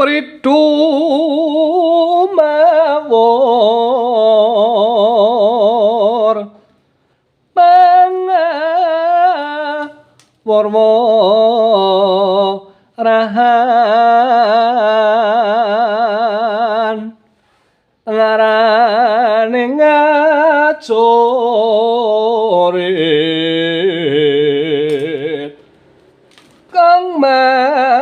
Pridu mawur mangawur rahan ngarane ngacorit kang makara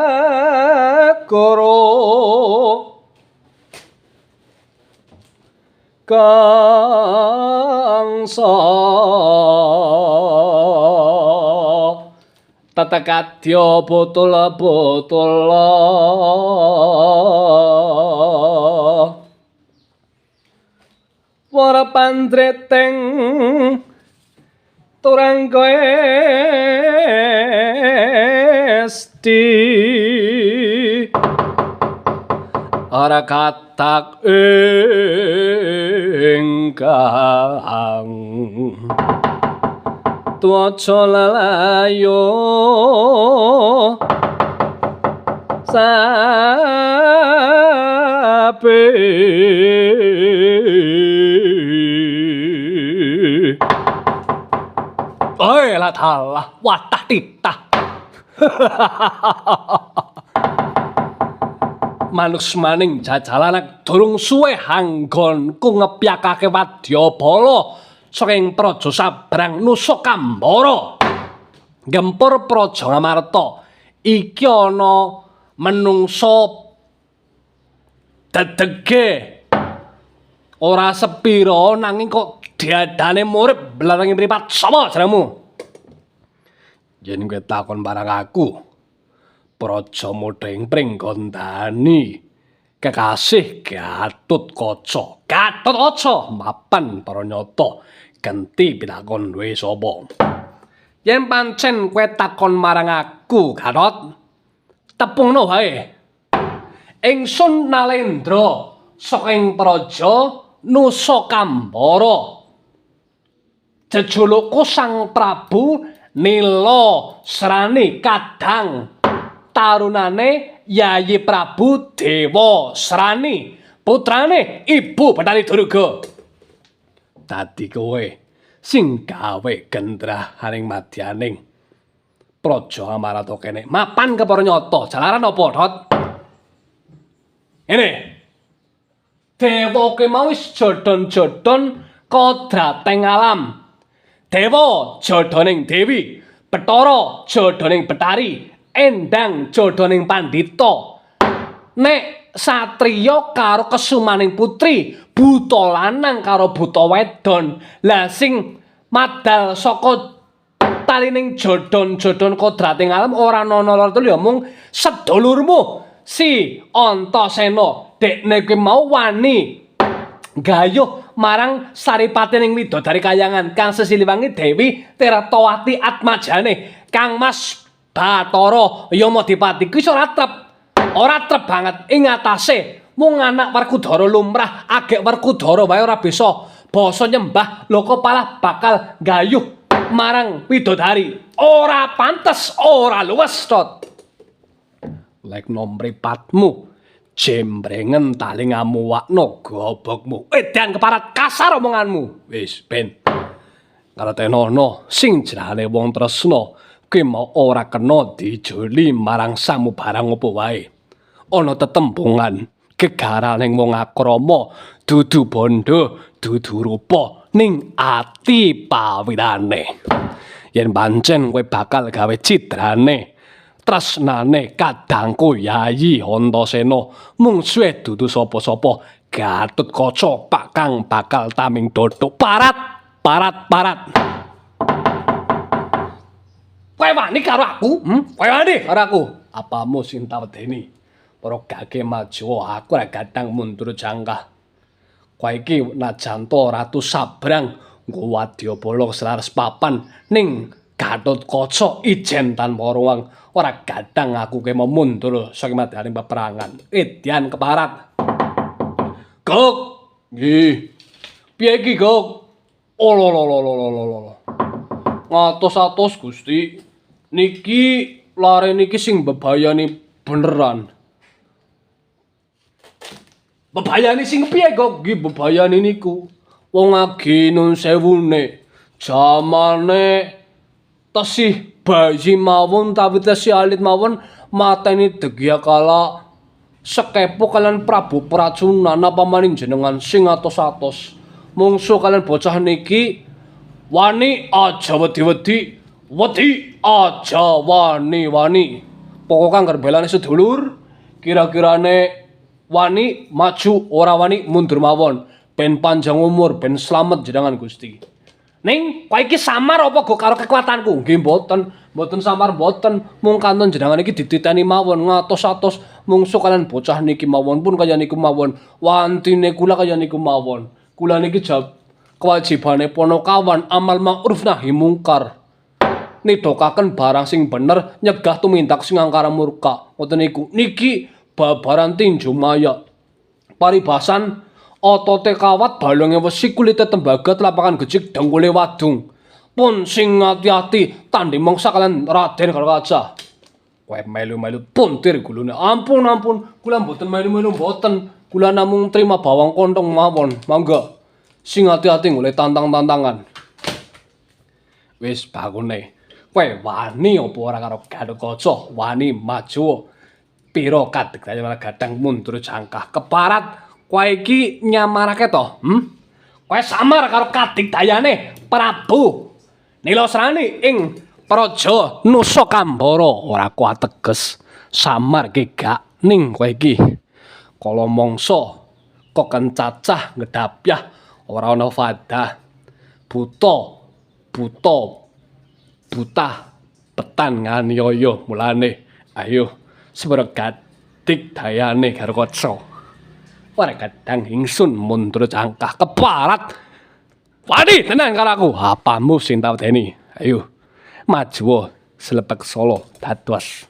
kangsa tetekadya botul-botul wara pandreteng turang esti ora katak ingkang tuwaca lalayo sapi. Oi lah talah watah titah. Manusmaning jajalanak durung suwe hanggonku ngepyakake wadyabala saking Praja Sabrang Nusa Kambara. Gempur Praja Ngamarta iki ana menungsa dedege ora sepira nanging kok diadane murid blarangi mripat. Sapa jenengmu? Yen kowe takon marang aku, Praja Mudheng Pringgondani, kekasih Gatut Kaca. Gatut Kaca mapan para nyata genti pitakon duwe sapa. Yen pancen kowe takon marang aku, Gatot, tepungno wae. Ingsun Nalendra saking Praja Nusa Kambara. Jejulukku Sang Prabu Nila Srani kadang tarunane Yayi Prabu Dewa Srani, putrane Ibu Bathari Durga. Dadi kowe sing gawe gendrahaning madyaning Praja Amarata kene. Mapan kepara nyata, jalaran apa, Dot? Ngene. Dewa ki mau wis jodon-jodon kodrateng alam. Dewa jodoning dewi, Bathara jodoning betari, Endang jodoning pandhita. Nek satriya karo kesumaning putri, buta lanang karo buta wedon. Lah sing madal saka talining jodon-jodon kodrating alam ora ana loro telu ya mung sedulurmu si Antasena. Dekne kuwi mau wani gayuh marang saripatining widodari kayangan kang sesiliwangi Dewi Tirtawati Atmajane. Kang Mas Bathara Yamadipati kuwi ora trep, ora trep banget ing atase mung anak Werkudara lumrah, agek Werkudara wae ora bisa basa nyembah lho kok palah bakal gayuh marang widodari. Ora pantes, ora luwes, Tot. Lekno mripatmu jembrengen tali ngamuwakno gobokmu. Edan keparat kasar omonganmu. Wis ben. Ngertenono sing jenenge wong tresna kuwi mau ora kena dijoli marang samubarang apa wae. Ana tetembungan gegaraning wong akrama, dudu bondo, dudu rupa ning ati pawirane. Yen pancen kowe bakal gawe cidrane tresnane kadangku Yayi Antasena mung suwe dudu sapa-sapa Gatut Kaca pak kang bakal taming dodok. Parat parat parat. Kowe wani karo aku? Kowe wani karo aku? Apamu sing tak wedeni? Para gage maju, aku ora gadang mundur jangkah. Kowe iki najan to Ratu Sabrang nggo wadyabala selaras papan ning Gatut Kaca ijen tanpa ruang. Ora gadang aku ke mau mundur saking madyaning peperangan. Edyan keparat. Gok. Nggih. Piye iki, Gok? Olololololololo. Ngatos-atos Gusti. Niki lare niki sing bebayani beneran. Bebayani sing piye kok? Nggih bebayani niku. Wong agi nun sewune. Jamane tesih bayi mawon tawi tesih alit mawon mateni Degyakala sekepo kalian Prabu Pracona, napa maning jenengan sing atos-atos. Mungsu kalian bocah niki wani aja wedi-wedi, wedi aja wani-wani. Pokoke angger belane sedulur, kira-kirane wani maju, ora wani mundur mawon. Ben panjang umur, ben slamet jenengan Gusti. Ning kowe iki samar apa go karo kekuatanku? Nggih mboten, mboten samar mboten. Mung kantun jenengan iki dititeni mawon ngatos-atos mungsu kalian bocah niki mawon pun kaya niku mawon. Wantine kula kaya niku mawon. Kula niki jab kewajibane ponokawan amal ma'ruf nahi mungkar. Nidokaken barang sing bener, nyegah tumindak sing angkara murka. Ngoten niku. Niki babaran tinju maya. Paribasan otote kawat, balonge wesi, kulite tembaga, telapakan gejik, dengkule wadung. Pun sing ati-ati tandhi mangsa kalian Raden Garukaca. Kowe melu-melu puntir gulune. Ampun ampun, kula mboten melu-melu mboten. Kula namung trima bawang kontong mawon. Mangga. Sing ati-ati golek tantang-tantangan. Wis bagune. Kowe wani apa ora karo Gathotkaca? Wani maju. Pira kadeg malah gadang mundur jangkah keparat. Kowe iki nyamarake to? Hmm? Kowe samar karo kadigdayane Prabu Nilasrani ing Praja Nusa Kambara. Ora kuat teges samar ki gak ning kowe iki. Kala mangsa kok kencacah ngedapyah ora ana fadah. Buta buta buta petan nganiaya mulane ayo sepira kadigdayane Garukaca. Ora kadang ingsun mundur jangkah keparat. Wani tenan karo aku. Apamu sing tak wedeni? Ayo. Maju selepek Solo dados.